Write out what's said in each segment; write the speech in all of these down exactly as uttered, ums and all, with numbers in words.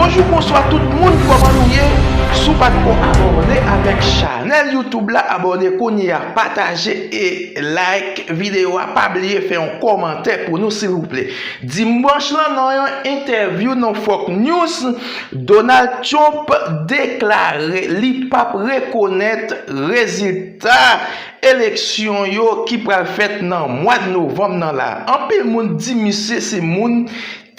Bonjou, bonswa tout moun, kòman nou ye? Si w pa t ko abòne avèk chanèl YouTube la, abòne kounye a, pataje e like videyo a, pa bliye fè yon kòmantè pou nou silvouplè. Dimanch lan, nan yon entèvyou nan Fox News, Donald Trump deklare li p ap rekonèt rezilta eleksyon yo ki pral fèt nan mwa novanm nan la. Anpil moun di misye se moun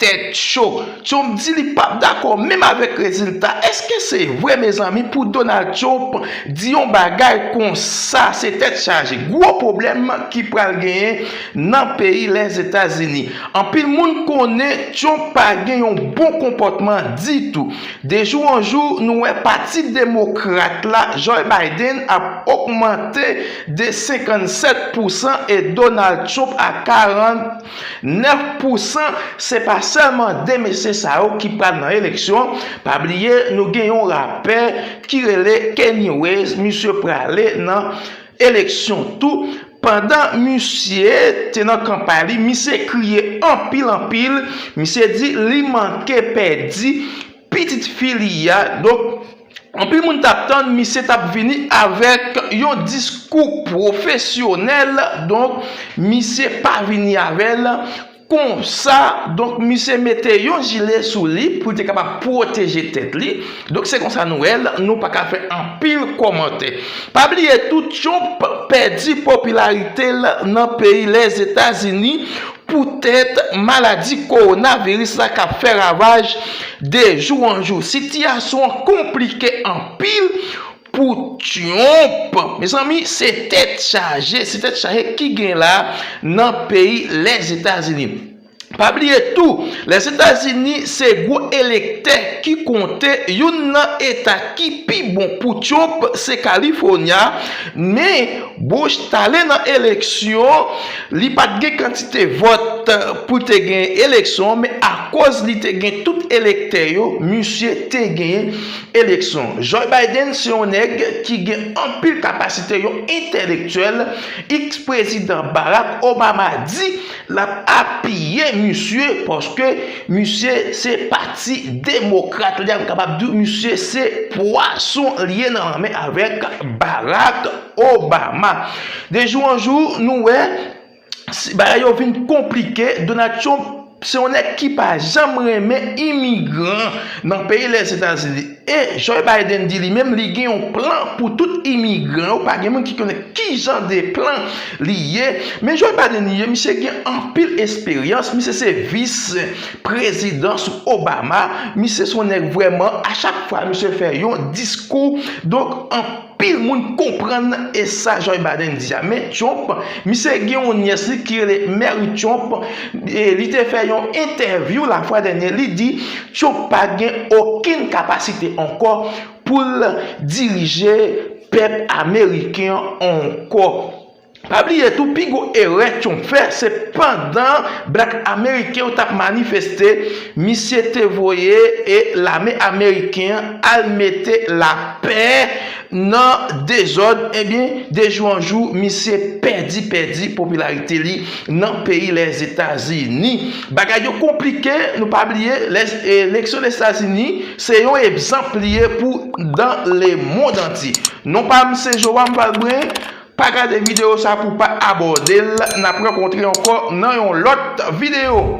tèt cho. Trump di li p ap dakò menm avèk rezilta. Èske se vre, mezanmi, pou Donald Trump di yon bagay konsa? Se tèt chaje. Gwo pwoblèm ki pral genyen nan peyi Lèzetazini. Anpil moun konnen Trump pa gen yon bon konpòtman ditou. De jou an jou, nou wè Pati Demokrat la, Joe Biden ap ogmante de senkannsèt pousan e Donald Trump a karannèf pousan. Se pa sèlman de mesye sa yo ki pral nan eleksyon. Pa bliye, nou gen yon rapè ki rele Kanye West, misye prale nan eleksyon tou. Pandan misye te nan kanpay li, misye kriye anpil, anpil. Misye di li manke pèdi pitit fi li a. Donk, anpil moun t ap tann misye t ap vini avèk yon diskou pwofesyonèl. Donk, misye pa vini avè l konsa. Donk, misye mete yon jile sou li pou l te kapab pwoteje tèt li. Donk, se konsa nou wè l, nou pa ka fè anpil kòmantè. Pa bliye tou, Trump pèdi popilarite l nan peyi Lèzetazini poutèt maladi kowonaviris la k ap fè ravaj de jou an jou. Sitiyasyon an konplike anpil pou Trump. Mezanmi, se tèt chaje, se tèt chaje ki gen la nan peyi Lèzetazini. Pa bliye tou, Lèzetazini se gwo elektè ki konte. Youn nan eta ki pi bon pou Trump se California, men Bush t ale nan eleksyon, li pa t gen kantite vòt pou te gen eleksyon, men akoz li te gen tout elektè yo, misye te genyen eleksyon. Joe Biden se yon nèg ki gen anpil kapasite, yon entèlektyèl. Eks prezidan Barack Obama di l ap apiye misye paske misye se Pati Demokrat li a. M kapab di w misye se pwason li ye nan lanmè avèk Barack Obama. De jou an jou, nou wè si bagay yo vin konplike. Donald Trump se yon nèg ki pa janm renmen imigran nan peyi Lèzetazini. E Joe Biden di li menm li gen yon plan pou tout imigran yo. Pa gen moun ki konnen ki jan de plan li ye. Men Joe Biden li ye, misye gen anpil esperyans. Misye se vis prezidan sou Obama. Misye se yon nèg vrèman, a chak fwa misye fè yon diskou. Donk, an pil moun konprann e sa Joe Biden di a. Men Trump, misye gen yon nyès li ki rele Mary Trump, e li te fè yon entèvyou lafwa dènye, li di Trump pa gen okenn kapasite ankò pou l dirije pèp ameriken an ankò. Pa bliye tou, pi gwo erè Trump fè, se pandan blak ameriken yo t ap manifeste, misye te voye e lame ameriken an al mete lapè nan dezòd. Ebyen, de jou an jou, misye pèdi, pèdi popilarite li nan peyi Lèzetazini. Bagay yo konplike, nou pa bliye, lè, eleksyon Lèzetazini, se yon egzanp li ye pou dans le monde entier. Non pa m se Joram Valbrun. Pa gade videyo sa pou pa abòne l. N ap rankontre ankò nan yon lòt videyo.